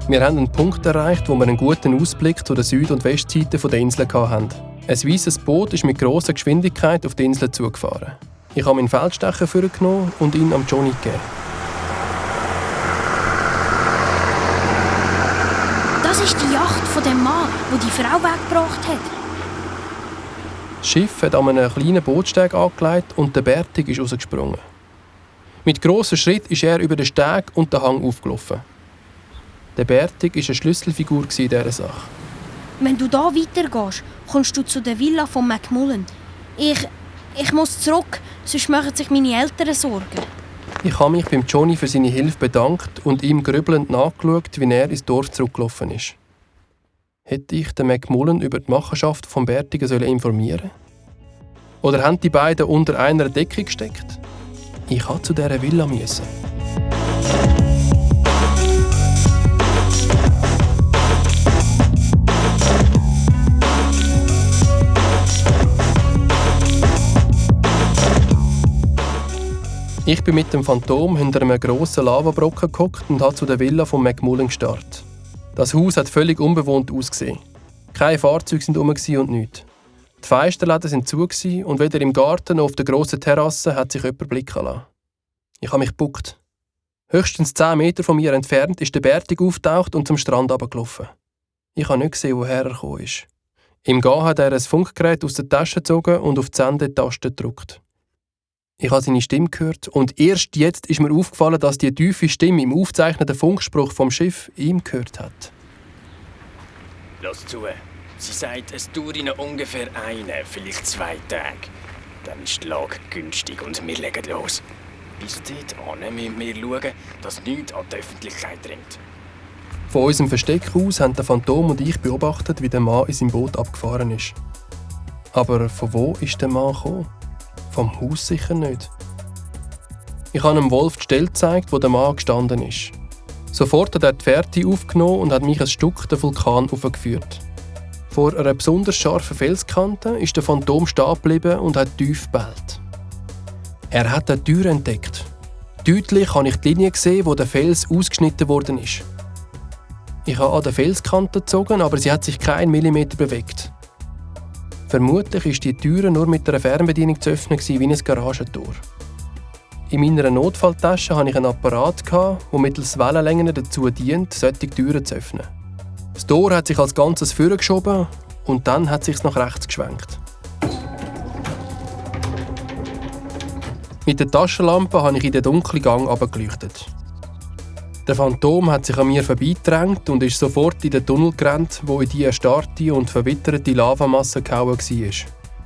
Wir haben einen Punkt erreicht, wo wir einen guten Ausblick zu der Süd- und Westseite der Insel hatten. Ein weisses Boot ist mit grosser Geschwindigkeit auf die Insel zugefahren. Ich habe meinen Feldstecher vorgenommen und ihn am Johnny gegeben. Das ist die Yacht von dem Mann, der die Frau weggebracht hat. Das Schiff hat an einem kleinen Bootssteg angelegt und der Bärtig ist rausgesprungen. Mit grossen Schritten ist er über den Steg und den Hang aufgelaufen. Der Bärtig war eine Schlüsselfigur in dieser Sache. Wenn du da weitergehst, kommst du zu der Villa von McMullen. Ich muss zurück, sonst machen sich meine Eltern Sorgen. Ich habe mich beim Johnny für seine Hilfe bedankt und ihm grübelnd nachgeschaut, wie er ins Dorf zurückgelaufen ist. Hätte ich den McMullen über die Machenschaft vom Bärtigen informieren? Oder haben die beiden unter einer Decke gesteckt? Ich musste zu dieser Villa müssen. Ich bin mit dem Phantom hinter einem grossen Lavabrocken gehockt und habe zu der Villa von McMullen gestarrt. Das Haus hat völlig unbewohnt ausgesehen. Keine Fahrzeuge waren rum und nichts. Die Fensterläden waren zu und weder im Garten noch auf der grossen Terrasse hat sich jemand blicken lassen. Ich habe mich gebuckt. Höchstens 10 Meter von mir entfernt ist der Bärtig aufgetaucht und zum Strand runtergelaufen. Ich habe nicht gesehen, woher er gekommen ist. Im Gehen hat er ein Funkgerät aus der Tasche gezogen und auf die Sendetaste gedrückt. Ich habe seine Stimme gehört und erst jetzt ist mir aufgefallen, dass die tiefe Stimme im aufgezeichneten Funkspruch vom Schiff ihm gehört hat. Lass zu. Sie sagt, es dauert Ihnen ungefähr 1, vielleicht 2 Tage. Dann ist die Lage günstig und wir legen los. Bis dahin müssen wir schauen, dass nichts an die Öffentlichkeit dringt. Von unserem Versteck aus haben der Phantom und ich beobachtet, wie der Mann in seinem Boot abgefahren ist. Aber von wo ist der Mann gekommen? Vom Haus sicher nicht. Ich habe dem Wolf die Stelle gezeigt, wo der Mann gestanden ist. Sofort hat er die Fährte aufgenommen und hat mich ein Stück den Vulkan aufgeführt. Vor einer besonders scharfen Felskante ist der Phantom stehen geblieben und hat tief gebellt. Er hat eine Tür entdeckt. Deutlich habe ich die Linie gesehen, wo der Fels ausgeschnitten worden ist. Ich habe an der Felskante gezogen, aber sie hat sich keinen Millimeter bewegt. Vermutlich war die Tür nur mit einer Fernbedienung zu öffnen wie ein Garagentor. In meiner Notfalltasche hatte ich einen Apparat, der mittels Wellenlängen dazu dient, solche Türen zu öffnen. Das Tor hat sich als Ganzes vorgeschoben und dann hat es sich nach rechts geschwenkt. Mit der Taschenlampe habe ich in den dunklen Gang hinabgeleuchtet. Der Phantom hat sich an mir vorbeigedrängt und ist sofort in den Tunnel gerannt, wo in die erstarrte und verwitterte Lavamasse gehauen war.